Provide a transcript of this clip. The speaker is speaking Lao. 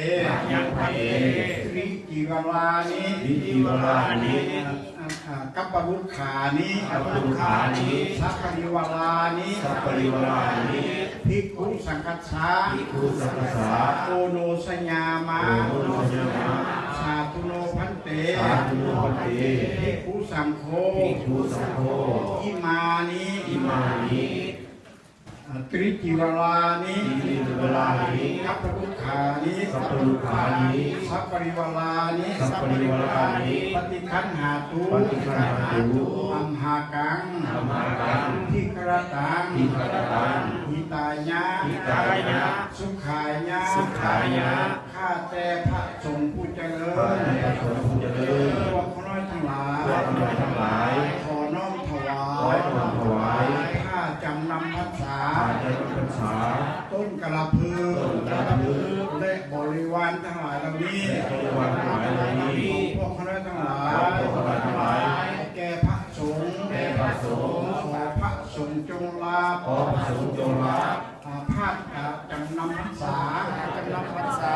ມະຍັງ ພະເອ ຕິຈີວະລານິ ຕິຈີວະລານິ ອາ ກັບປະລຸດຂານິ ກັບປະລຸດຂານິ ສັບປະລິວາລານິ ສັບປະລິວາລານິ ພິກຂຸສັງຄັດສາ ພິກຂຸສັງຄັດສາ ໂອໂນຊະຍາມະ ໂອໂນຊະຍາມະ ສາທຸໂນພັນເຕ ສາທຸໂນພັນເຕ ພິກຂຸສັງໂຄ ພິກຂຸສັງໂຄ ອິມານິ ອິມານິ ອາ ຕິຈີວະລານິ ຕິຈີວະລານິ ກັບປະລຸດຂານິ ກັບປະລຸດຂານິ ສັບປະລິວາລານິ ສັບປະລິວາລານິ ປະຕິຄັນຫາຕຸ ປະຕິຄັນຫາຕຸ ອັມຫາກັງ ອັມຫາກັງ ທິຄະຣະຕັງ ທິຄະຣະຕັງ ຫິຕາຍະ ຫິຕາຍະ ສຸຂາຍະ ສຸຂາຍະ ຂ້າແຕ່ພະສົງຜູ້ຈະເລີນ ຂ້າແຕ່ພະສົງຜູ້ຈະເລີນ ພວກຂ້ານ້ອຍທັງຫຼາຍ ພວກຂ້ານ້ອຍທັງຫຼາຍ ຂໍນ້ອມຖວາຍ ຂໍນ້ອມຖວາຍ ຜ້າຈຳນຳພັນສາ ຜ້າຈຳນຳພັນສາ ຕົ້ນກາລະພຶກ ຕົ້ນກາລະພຶກ ແລະ ບໍລິວານທັງຫຼາຍເຫຼົ່ານີ້ ແລະ ບໍລິວານທັງຫຼາຍເຫຼົ່ານີ້ ຂອງພວກຂ້ານ້ອຍທັງຫຼາຍ ຂອງພວກຂ້ານ້ອຍທັງຫຼາຍ ໃຫ້ແກ່ພະສົງ ແກ່ພະສົງ ຂໍພະສົງຈົ່ງຮັບ ຂໍພະສົງຈົ່ງຮັບ ອາ ຜ້າຈຳນຳພັນສາ ຜ້າຈຳນຳພັນສາ